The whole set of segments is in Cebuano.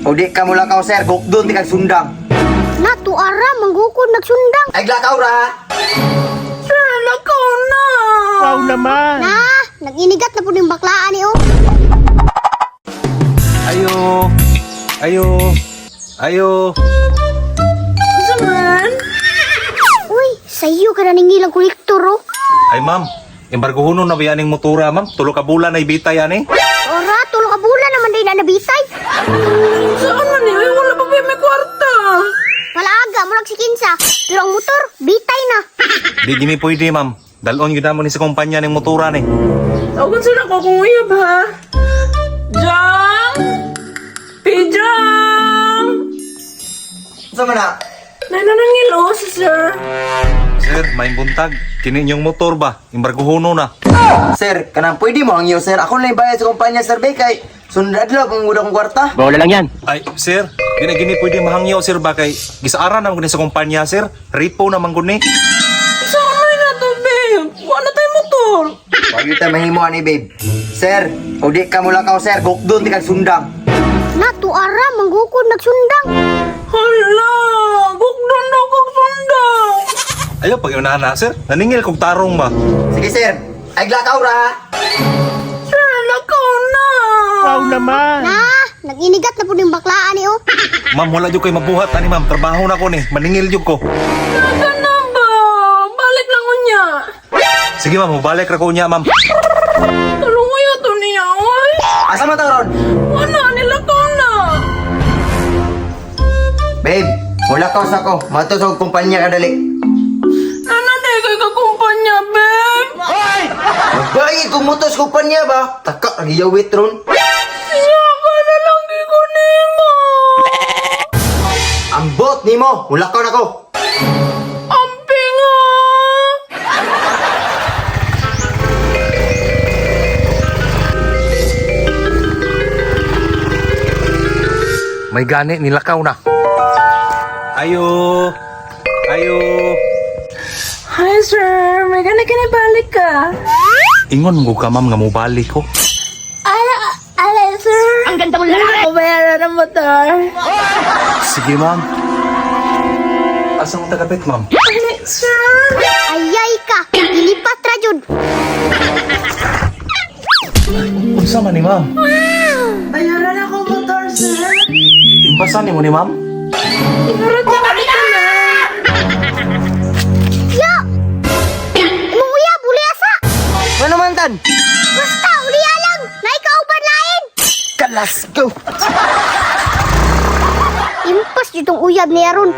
O di ka mulakaw, sir, gukdon ti kag sundang. Na tuara manggukod nagsundang. Ay glakaw ra. Sir, lakaw na. Wow naman! Na, nag-inigat na po yung baklaan ni oh. Ayo. Ayo. Ayo. Unsa man? Uy, sayo ka na ningilang kolektor oh. Ay ma'am, embargohonon na ba yaning motora ma'am? Tulo ka bulan ay bitay ani. Ora, tulo ka bulan naman din na nabitay. Saan man ni? Ay, wala pa ba may kwarta? Palaaga, murag si Kinsa. Pero ang motor, bitay na. Di gini pwede ma'am. Dalon gyud mo ni sa kumpanya ning motora ni. Tawagan sila ko kung uyab ha. Jang! Pijang! Unsa man na? Nananangil oh, si sir. Sir, may buntag. Kini inyong motor ba? Embargohonon na. Sir, kanang pwede mo ang iyo, sir. Ako na bayad sa kumpanya, sir, bay kay sundad lang kung kong kwarta. Bola lang yan! Ay, sir, di na gini pwede mahangyo sir ba kay gisaaran naman guni sa kumpanya sir. Repo naman guni. Saan man na to, babe? Wala tayo motor. Wag ta mahimo ani, babe. Sir, o di ka mulakaw, sir, gukdon ti kag sundang. Na tuara, manggukod nagsundang. Hala! Gugdon daw kag sundang! Ayo pag na sir. Naningil kog tarong ba. Sige, sir. Ay glakaw ra. Sir, lakaw na! Wow naman! Na, nag-inigat na po yung baklaan ni oh. Ma'am, wala jud koy mabuhat ani ma'am. Trabaho na ko ni. Maningil jud ko. Naga na ba? Balik lang unya. Sige ma'am, mobalik ra ko unya ma'am. Tulungoy to niya, oy! Asa man ta ron? Wala, nilakaw na! Babe, mulakaw sa ko. Mato sa kumpanya kadali. Nananay kay kakumpanya, babe! Magbayi kung motor sa kumpanya ba? Taka, ang iyawit ron. Siya ka na lang ko nimo! Ang bot nimo, mulakaw na ko. Amping ah! May gani nilakaw na. Ayo. Ayo. Hi, sir! May gana kinabalik ka? Ingon mo ka ma'am nga mobalik ko. Ay, alay, sir! Ang ganda mo lalaki! Bayaran ang motor. Sige ma'am. Asa mo tagapit ma'am? Ay, sir! Ayay ka, ilipat ra jud. Unsa man ni ma'am? Bayaran ako motor, sir! Imbasa nimo ni ma'am? Iharot na kami ka na! Ya! Imong uyab, uli asa. Ano man tan? Basta, uli lang. Na ikaw ba lain? Kalas go. Impas jud tong uyab ni Aron.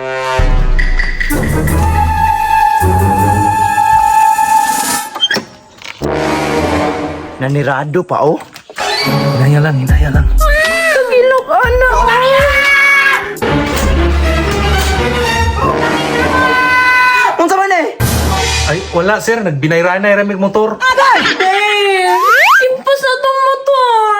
Nanirado pa oh. Hinaya lang, hinaya lang. Kagilok, anak! Unsa man eh? Ay, wala sir, nagbinayranay ra mig motor. Babe! Impas na tong motor!